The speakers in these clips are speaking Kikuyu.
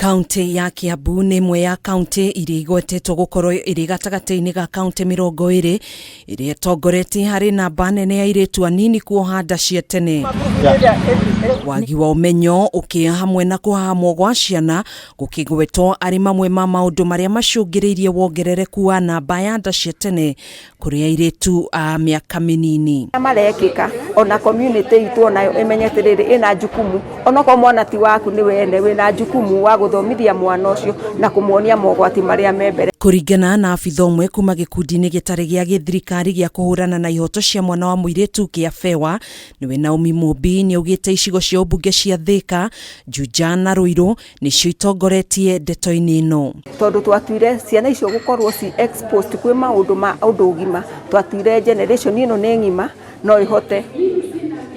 Kaunti ya Kiambu nĩ ĩmwe ya kaunti iria igwetetwo gũkorwo ĩrĩ gatagatĩ-inĩ ga kaunti 20 ĩrĩa ĩtongoretie harĩ namba nene ya airĩtu anini kuoha nda cia tene. Wagi wa ũmenyo, ũkĩa hamwe na kũhahamwo gwa ciana gũkĩgwetwo arĩ mamwe ma maũndũ marĩa macũngĩrĩirie wongerereku wa namba ya nda cia tene kũrĩ airĩtu a mĩaka mĩnini. Marekĩka ona community itũ onayo ĩmenye atĩrĩrĩ, ĩna jukumu, onokorwo mwana ti waku, nĩ wene wĩna jukumu wa gũthomithia mwana ũcio na kũmuonia mogwati marĩa me mbere. Kũringana na abitha ũmwe kuma gĩkundi-inĩ gĩtarĩ gĩa gĩthirikari gĩa kũhũrana na ihoto cia mwana wa mũirĩtu kĩa FEWA, nĩwe Naomi Mũmbi, nĩ augĩte icigo cia ũmbunge cia Thĩka, Juja na Ruiru nĩcio itongoretie ndeto-inĩ ĩno. Tondũ twatuire ciana icio gũkorwo ci exposed kwĩ maũndũ ma ũndũ ũgima, twatuire generation ĩno nĩ ng'ima, no ĩhote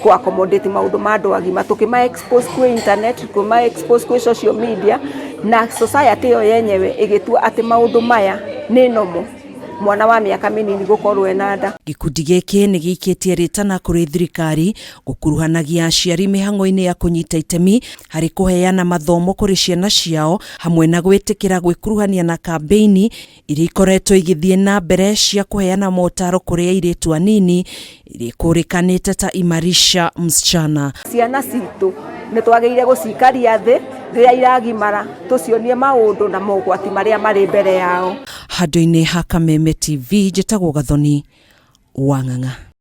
kũ accommodate maũndũ ma andũ agima, tũkĩma expose kwĩ internet, kũma expose kwĩ social media, na society ĩyo yenyewe ĩgĩtua atĩ maũndũ maya nĩ normal mwana wa mĩaka mĩnini gũkorwo ena nda. Gĩkundi gĩkĩ nĩ gĩikĩtie rĩtana kũrĩ thirikari gũkuruhanagia aciari mĩhang'o-inĩ ya kũnyita itemi harĩ kũheana mathomo kũrĩ ciana ciao, hamwe na gwĩtĩkĩra gwĩkuruhania na kambĩini iria ikoretwo igĩthiĩ na mbere cia kũheana motaro kũrĩ airĩtu anini iria ikũrĩkanĩte ta Imarisha Msichana. Ciana citũ nĩ twagĩrĩire gũcikaria thĩ rĩrĩa iragimara, tũcionie maũndũ na mogwati marĩa marĩ mbere yao. Handũ-inĩ ha Kameme TV, njĩtagwo Gathoni wa Ng'ang'a.